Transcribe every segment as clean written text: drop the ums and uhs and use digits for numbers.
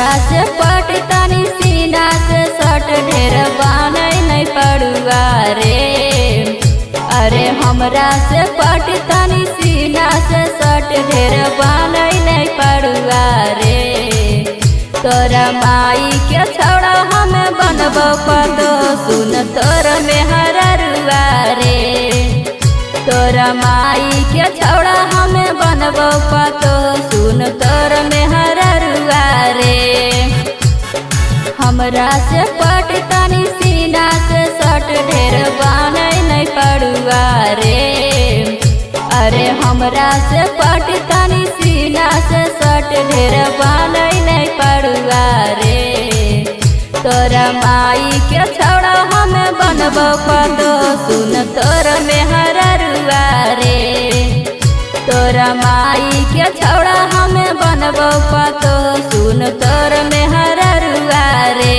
हमरा से पट तनी सीना से सट ढेर बानै नहीं पड़ुआ रे। अरे हमरा से पट तनी सीना से सट ढेर बानै नहीं पड़ुआ रे। तोरा माई के छौड़ा हम बनबो पतो सुन तोर में हररुआ रे। तोरा माई के छौड़ा हम बनबो पतो सुन तोर में हररुआ रे। हमरा से पट तनी सीना से सट ढेर बानै नहीं पड़ुआ रे। अरे हमरा से पट तनी सीना से सट ढेर बानै नहीं पड़ुआ रे। तोरा माई के छौड़ा हम बनबो पतो सुन तोर में हररुआ रे। तोरा माई के छौड़ा हम बनबो पतो सुन तोर में हररुआ रे।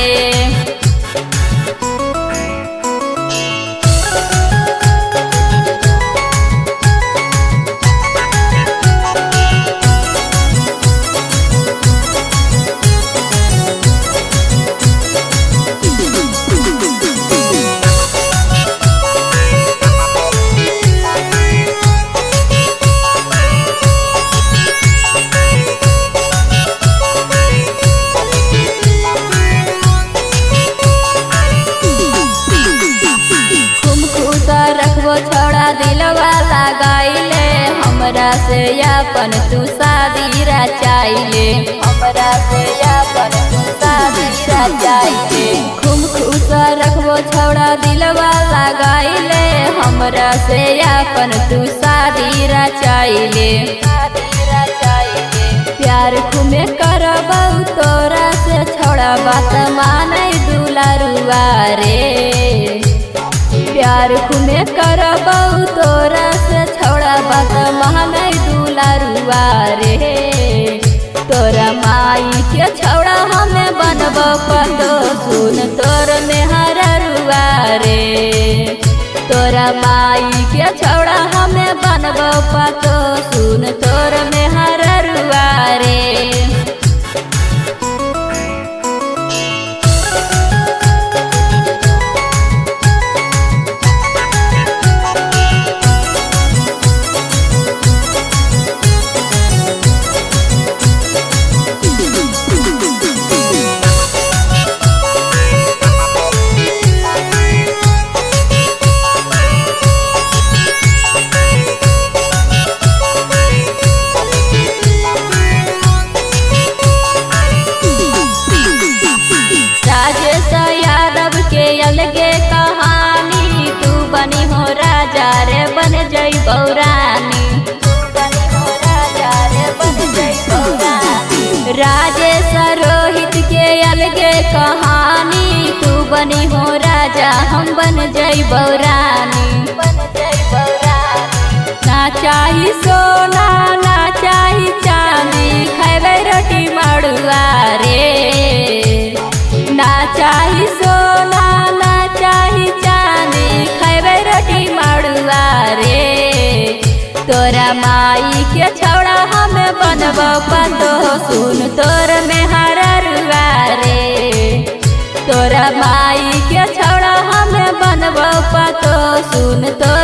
छोड़ा दिलवा लगाइले हमरा से अपन तू शादी रचाइले। हमरा से अपन तू शादी रचाइले। खूब खुश रखबो छोड़ा दिलवा लगाइले हमरा से अपन तू शादी रचाइले। प्यार खुमे करबौ तोरा से छोड़ा बात मानै दुलारुआ रे। प्यार खुमे करबौ तोरा से छौड़ा बात मानै दुलारुआ रे। तोरा माई के छौड़ा हमें बनबो पतो सुन तोर में हररुआ रे। तोरा माई के छौड़ा हमें बनबो पतो सुन तोर में हररुआ रे। राजेश यादव के अलगे कहानी तू बनी हो राजा रे बन जइबौ रानी। राजेश रोहित के अलगे कहानी तू बनी हो राजा हम बन जइबौ रानी। ना चाही सोना ना चाही चांदी खैबै रोटी मड़ुआ रे। ना चाही सोना ना चाही चांदी खैबै रोटी मड़ुआ रे। तोरा माई के छौड़ा हम बनबो पतो सुन तोर में हररुआ रे। तोरा माई के छौड़ा हम बनबो पतो सुन तोर